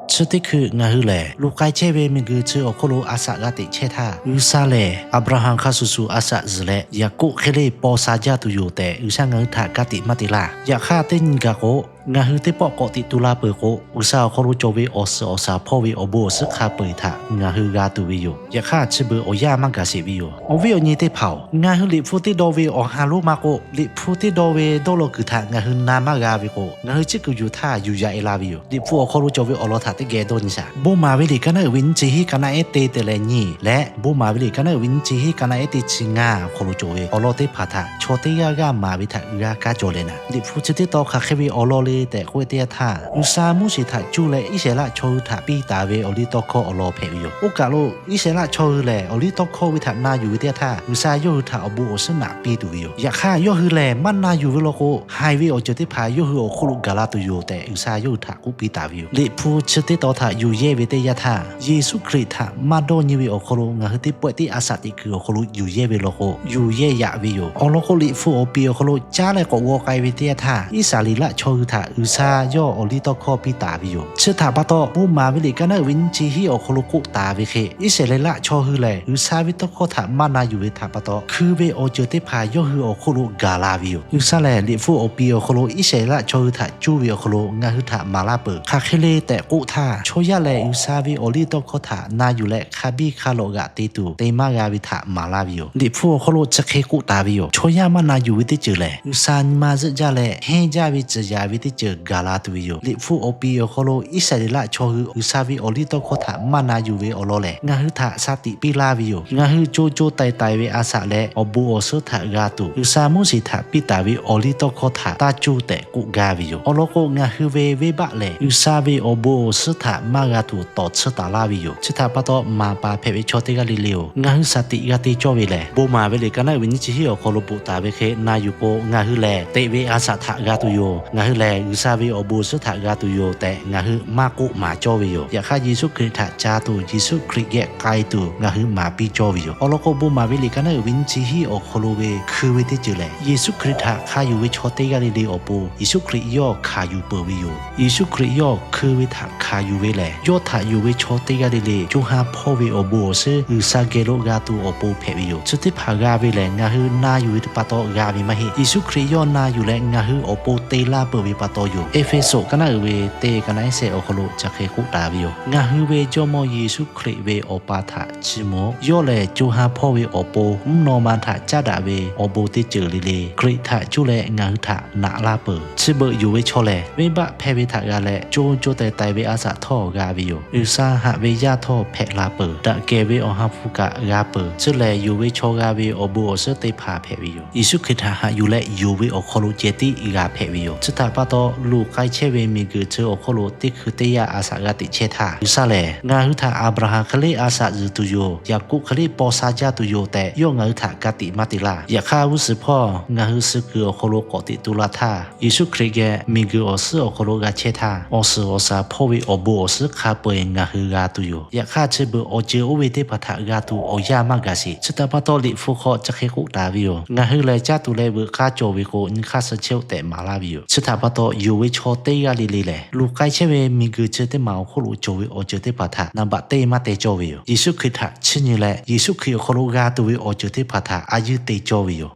Chi teˇ hkui ngaˬ hui lehˬ, luˬ k'ai chehˇ ve miˬguiˬ chi awˬ hk'oˆ lo a shaꞈ g'a teꞈ chehˇ htaˇ, G'uiˬsha lehˬ Aˍbraˍhanˍ hk'a shuˍ shuˍ a shaꞈ zuhˬ leh, Yaˍkoˆ hk'e le paw sha jaˇ tuˬ yoˬ tehꞈ G'uiˬsha ngaˬ hui htaꞈ ka tiꞈ maˇ te laˇ. Yaꞈ hk'aˇ teˇ nyi gaˬ k'o, ngaˬ hui teˇ pawˆ k'awꞈ tiꞈ tu la peuˬ k'o, G'uiˬsha awˬ hk'aw lo cawˬ ve awˬ suhˍ awˬ shaˍ hpawˇ ve awˬ bon awˬ suhˉ hk'a peu-eˬ htaꞈ ngaˬ hui g'a tuˬ ve yoˬ. Yaꞈ hk'aˇ chi beuꞈ awˬ yanˇ maˇ gaˬ sheˍ ve yoˬ. Awˬ viˉ awˬ nyi teˇ hpaˍ-oˬ, ngaˬ hui Liꞈ hpu teˇ daw ve awˬ ha lonˉ maˇ k'oˆ, Liꞈ hpu teˇ daw ve dawˇ law kuiˬ htaꞈ ngaˬ hui na maˇ g'a ve k'o, ngaˬ hui chi kuiˬ yuˬ htaˇ yuˬ yaꞈ e la ve yoˬ. Liꞈ hpu awˬ hk'aw lo cawˬ ve awˬ lawn htaꞈ teˇ geh dawˇ nyi shaˍ. Bon maˍ ve liꞈ ka naˉ uiˍ ve nyiˇ chi hiˉ, ka naˉ ehˉ teˇ te leh nyiˇ leh, Bon maˍ ve liꞈ ka naˉ uiˍ ve nyiˇ chi hiˉ, ka naˉ ehˉ teˇ chi ngaˇ awˬ hk'aw lo cawˬ ve awˬ lawn teˇ hpaˍ htaꞈ chaw teˇ g'aˇ g'aˇ maˍ ve htaꞈ g'a kaˇ cawˬ leh naˍ, Liꞈ hpu chi teˇ tawn hk'aˬ hk'e ve awˬ lawn le tehꞈ k'oˆ ve teˇ yanˇ htaˇ, G'uiˬsha Moˉseˍ htaꞈ cuˇ leh Iˉsaˍreˍlaˆ chaw hui htaꞈ piˇ taˍ ve awˬliˇtawˇhkawˇ awˬ lawn hpehꞈ ve yoˬ. Oˇ kaˬ lo Iˉsaˍreˍlaˆ chaw hui lehˬ, awˬliˇtawˇhkawˇ ve htaꞈ na yuˬ ve teˇ yanˇ htaˇ, G'uiˬsha yawˇ hui htaꞈ awˬ bon awˬ suhˉ naꞈ piˇ tuˬ ve yoˬ. Yaꞈ hk'aˇ yawˇ hui lehˬ, maˇ na yuˬ ve law k'o, haiˬ ve awˬ ceuˬ teˇ hpaˍ yawˇ hui awˬ hk'oˆ lo gaˬ la tuˬ yoˬ tehꞈ G'uiˬsha yawˇ hui htaꞈ k'oˆ piˇ taˍ ve yoˬ. Liꞈ hpu chi teˇ tawn htaꞈ yuˬ yehˇ ve teˇ yanˇ htaˇ, Yeˍsuˆ Hkriꞈ htaꞈ maˇ dawˇ nyi ve awˬ hk'aw lo ngaˬ hui teˇ pawˆ teˇ a shaꞈ teꞈ kuiˬ awˬ hk'aw lo yuˬ yehˇ ve law k'o, yuˬ yehˇ yaꞈ ve yoˬ. Awˬ lawn k'o, Liꞈ hpu awˬ piˍ awˬ hk'aw lo caˉ leh k'awꞈ g'aw k'ai ve teˇ yanˇ htaˇ, Iˉsaˍreˍlaˆ chaw hui htaꞈ G'uiˬsha yawˇ awˬliˇtawˇhkawˇ piˇ taˍ ve yoˬ. Chi htaꞈ pa taw, Bon maˍ ve liꞈ ka naˉ uiˍ ve nyiˇ chi hiˉ awˬ hk'aw lo k'oˆ taˍ ve hk'e, Iˉsaˍreˍlaˆ chaw hui lehˬ, G'uiˬsha ve tawˇ hkawˇ htaꞈ maˇ na yuˬ ve htaꞈ pa taw, hkui ve awˬ ceuˬ teˇ hpaˍ yawˇ hui awˬ hk'oˆ lo gaˬ la ve yoˬ. G'uiˬsha lehˬ, Liꞈ hpu awˬ piˍ awˬ hk'aw lo Iˉsaˍreˍlaˆ chaw hui htaꞈ cuˇ ve awˬ hk'aw lo ngaˬ hui htaꞈ maˍ laˇ peuˬ. Hk'aˬ hk'e le tehꞈ k'oˆ htaˇ, chaw yaˇ lehˬ G'uiˬsha ve awˬliˇtawˇhkawˇ htaꞈ na yuˬ leh hk'a biˇ hk'a lawꞈ g'aꞈ te tuˬ te maˇ g'a ve htaꞈ maˍ laˇ ve yoˬ. Liꞈ hpu awˬ hk'aw lo chi hk'e k'oˆ taˍ ve yoˬ. Chaw yaˇ maˇ na yuˬ ve teˇ ceuˬ lehˬ, G'uiˬsha nyi ma zuhˆ jaˇ leh henˇ jaˇ ve tcuhˍ yaˍ ve teˇ ceuˬ gaˬ la tuˬ ve yoˬ. Liꞈ hpu awˬ piˍ awˬ hk'aw lo Iˉsaˍreˍlaˆ chaw hui G'uiˬsha ve awˬliˇtawˇhkawˇ htaꞈ maˇ na yuˬ ve awˬ lawn lehˬ, ngaˬ hui htaꞈ shaˍ tiꞈ piˇ laˇ ve yoˬ. Ngaˬ hui co co taiˍ taiˍ ve a shaꞈ leh awˬ bon awˬ suhˉ htaꞈ g'a tuˬ, G'uiˬsha Moˉseˍ htaꞈ piˇ taˍ ve awˬliˇtawˇhkawˇ htaꞈ taˇ cuˇ tehꞈ k'oˆ gaˇ ve yoˬ. Awˬ lawn k'o, ngaˬ hui ve venˇbaˆ lehˬ, G'uiˬsha ve awˬ bon awˬ suhˉ htaꞈ maˇ g'a tuˬ tawˍ tsuhˇ taˍ laˇ ve yoˬ. Chi htaꞈ pa taw, maˍ paˍ hpehꞈ ve chaw teˇ g'aˇ le le-oˬ, ngaˬ hui shaˍ tiꞈ g'a te cawˇ ve lehˬ, Bon maˍ ve liꞈ ka naˉ uiˍ ve nyiˇ chi hiˉ awˬ hk'aw lo bvuhꞈ taˍ ve hk'e na yuˬ k'o, ngaˬ hui lehˬ teꞈ ve a shaꞈ htaꞈ g'a tuˬ yoˬ. Ngaˬ hui lehˬ G'uiˬsha ve awˬ bon awˬ suhˉ htaꞈ g'a tuˬ yoˬ tehꞈ ngaˬ hui maˇ k'oˆ maˍ cawˇ ve yoˬ. Yaꞈ hk'aˇ, Yeˍsuˆ Hkriꞈ htaꞈ ca tuˬ, Yeˍsuˆ Hkriꞈ geh k'ai tuˬ ngaˬ hui maˍ piˇ cawˇ ve yoˬ. Awˬ lawn k'o, Bon maˍ ve liꞈ ka naˉ uiˍ ve nyiˇ chi hiˉ awˬ hk'aw lo ve hkui ve teˇ ceuˬ lehˬ, Yeˍsuˆ Hkriꞈ htaꞈ hk'a yuˬ ve chaw teˇ g'aˇ le le awˬ pon Yeˍsuˆ Hkriꞈ yawˇ hkanˍ yuˬ peuˬ ve yoˬ. Yeˍsuˆ Hkriꞈ yawˇ hkui ve htaꞈ hkanˍ yuˬ ve lehˬ, yawˇ htaꞈ yonˍ ve chaw teˇ g'aˇ le le co ha hpawˇ ve awˬ bon awˬ suhˉ G'uiˬsha geh lo g'a tuˬ awˬ pon hpehꞈ ve yoˬ. Chi teˇ hpaˍ g'a ve lehˬ, ngaˬ hui na yuˬ ve pa taw g'a ve maˇ heˆ. Yeˍsuˆ Hkriꞈ yawˇ na yuˬ leh ngaˬ hui awˬ pon te laˇ peuˬ ve pa taw yoˬ. Eˇfeˇsuꞈ ka naˉ uiˍ ve teˇ ka naˉ ehˉ sehꞈ awˬ hk'aw lo chi hk'e k'oˆ taˍ ve yoˬ. Ngaˬ hui ve Jawˇmawˇ Yeˍsuˆ Hkriꞈ ve Awˬ pa htaꞈ chiˇ mvuh-oˬ. Yawˇ lehˬ, co ha hpawˇ ve awˬ pon mvuhˇ naw ma htaꞈ caˉ daꞈ ve awˬ bon teˇ ceuˬ le le Hkriꞈ htaꞈ cuˇ leh ngaˬ hui htaꞈ naꞈ laˇ peuˬ. Chi beuꞈ yonˍ ve chaw lehˬ, venˇbaˆ hpehˇ ve htaꞈ g'a leh, co co taiˍ taiˍ ve a shaꞈ htawˇ g'a ve yoˬ. G'uiˬsha haꞈ ve yaˇ htawˇ hpehꞈ la peuˬ. Daꞈ kehˬ ve Awˬ ha hpu kaꞈ g'a peuˬ. Chi lehˬ, yonˍ ve chaw g'a ve awˬ bon awˬ suhˉ teˇ hpaˍ hpehꞈ ve yoˬ. Yeˍsuˆ Hkriꞈ htaꞈ haꞈ yuˬ leh yonˍ ve awˬ hk'aw lo ceh tiˉ g'a hpehꞈ ve yoˬ. Chi htaꞈ pa taw, luˬ k'ai chehˇ ve miˬguiˬ chi awˬ hk'oˆ lo teˇ hkui teˇ yanˇ a shaꞈ g'a teꞈ chehˇ htaˇ, G'uiˬsha lehˬ, ngaˬ hui htaꞈ Aˍbraˍhanˍ hk'e le a shaꞈ zuhˬ tuˬ yoˬ. Yaˍkoˆ hk'e le paw sha jaˇ tuˬ yoˬ tehꞈ, yawˇ ngaˬ hui htaꞈ ka tiꞈ maˇ te laˇ. Yaꞈ hk'aˇ, g'uˇ suhˍ hpawˇ ngaˬ hui suh kuiˬ awˬ hk'aw lo k'awꞈ teꞈ tu la htaˇ, Yeˍsuˆ Hkriꞈ geh miˬguiˬ awˬ suhˉ awˬ hk'aw lo g'a chehˇ htaˇ, awˬ suhˍ awˬ shaˍ hpawˇ ve awˬ bon awˬ suhˉ hk'a peu-eˬ ngaˬ hui g'a tuˬ yoˬ. Yaꞈ hk'aˇ, chi beuꞈ awˬ ceuˬ oˇ ve teˇ hpaˍ htaꞈ g'a tuˬ awˬ yanˇ maˇ gaˬ sheˍ. Chi htaꞈ pa taw, Liꞈ hpu hk'aw chi hk'e k'oˆ taˍ ve yoˬ. Ngaˬ hui lehˬ caˇ tuˬ leh veuꞈ k'aˇ cawˬ ve k'o, nyi hk'aˇ suh chehˇ-oˆ tehꞈ maˍ laˇ ve yoˬ. Chi htaꞈ pa taw, yonˍ ve chaw teˇ g'aˇ le le lehˬ, luˬ k'ai chehˇ ve miˬguiˬ chi teˇ maˬ awˬ hk'oˆ lo cawˬ ve awˬ ceuˬ teˇ hpaˍ htaꞈ naˍ baꞈ teˇ maˇ te cawˇ ve yoˬ. Yeˍsuˆ Hkriꞈ htaꞈ chiˇ nyi leh, Yeˍsuˆ Hkriꞈ awˬ hk'aw lo g'a tuˬ ve awˬ ceuˬ teˇ hpaˍ htaꞈ a yeˇ te cawˇ ve yoˬ.